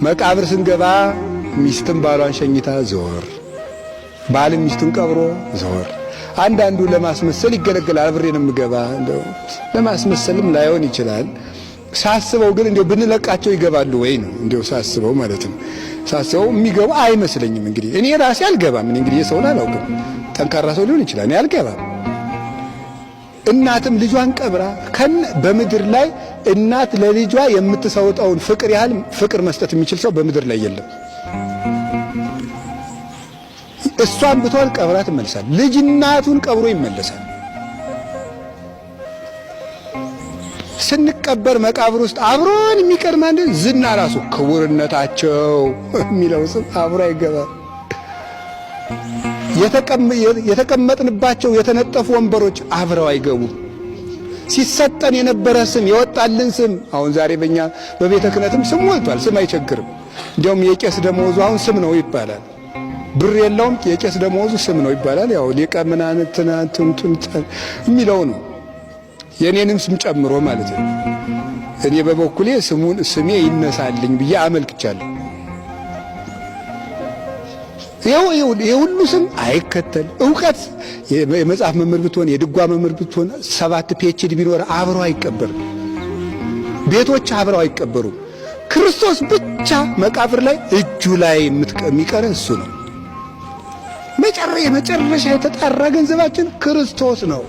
መቃብር ስንገባ ሚስትም ባሏን ሸኝታ ዞር፣ ባልም ሚስቱን ቀብሮ ዞር። አንዳንዱ ለማስመሰል ይገለገላል። አብሬ ነው የምገባ፣ እንደው ለማስመሰልም ላይሆን ይችላል። ሳስበው ግን እንደው ብንለቃቸው ይገባሉ ወይ ነው እንደው ሳስበው ማለት ነው። ሳስበው የሚገቡ አይመስለኝም። እንግዲህ እኔ ራሴ አልገባም። እኔ እንግዲህ የሰውን አላውቅም። ጠንካራ ሰው ሊሆን ይችላል። እኔ አልገባም። እናትም ልጇን ቀብራ ከን በምድር ላይ እናት ለልጇ የምትሰውጠውን ፍቅር ያህል ፍቅር መስጠት የሚችል ሰው በምድር ላይ የለም። እሷን ብትሆን ቀብራ ትመለሳል። ልጅ እናቱን ቀብሮ ይመለሳል። ስንቀበር መቃብር ውስጥ አብሮን የሚቀር ማን ዝና ራሱ ክቡርነታቸው የሚለው ስም አብሮ አይገባም። የተቀመጥንባቸው የተነጠፉ ወንበሮች አብረው አይገቡም። ሲሰጠን የነበረ ስም የወጣልን ስም አሁን ዛሬ በእኛ በቤተ ክህነትም ስም ሞልቷል። ስም አይቸግርም። እንዲያውም የቄስ ደመወዙ አሁን ስም ነው ይባላል። ብር የለውም፣ የቄስ ደመወዙ ስም ነው ይባላል። ያው ሊቀ ምናምን ትናንትን የሚለው ነው የኔንም ስም ጨምሮ ማለት ነው። እኔ በበኩሌ ስሙን ስሜ ይነሳልኝ ብዬ አመልክቻለሁ። ይሄ ሁሉ ስም አይከተል እውቀት የመጽሐፍ መምህር ብትሆን የድጓ መምህር ብትሆን 7 PhD ቢኖር አብረው አይቀበርም። ቤቶች አብረው አይቀበሩም። ክርስቶስ ብቻ መቃብር ላይ እጁ ላይ የሚቀር እሱ ነው። የመጨረሻ የተጣራ ገንዘባችን ክርስቶስ ነው።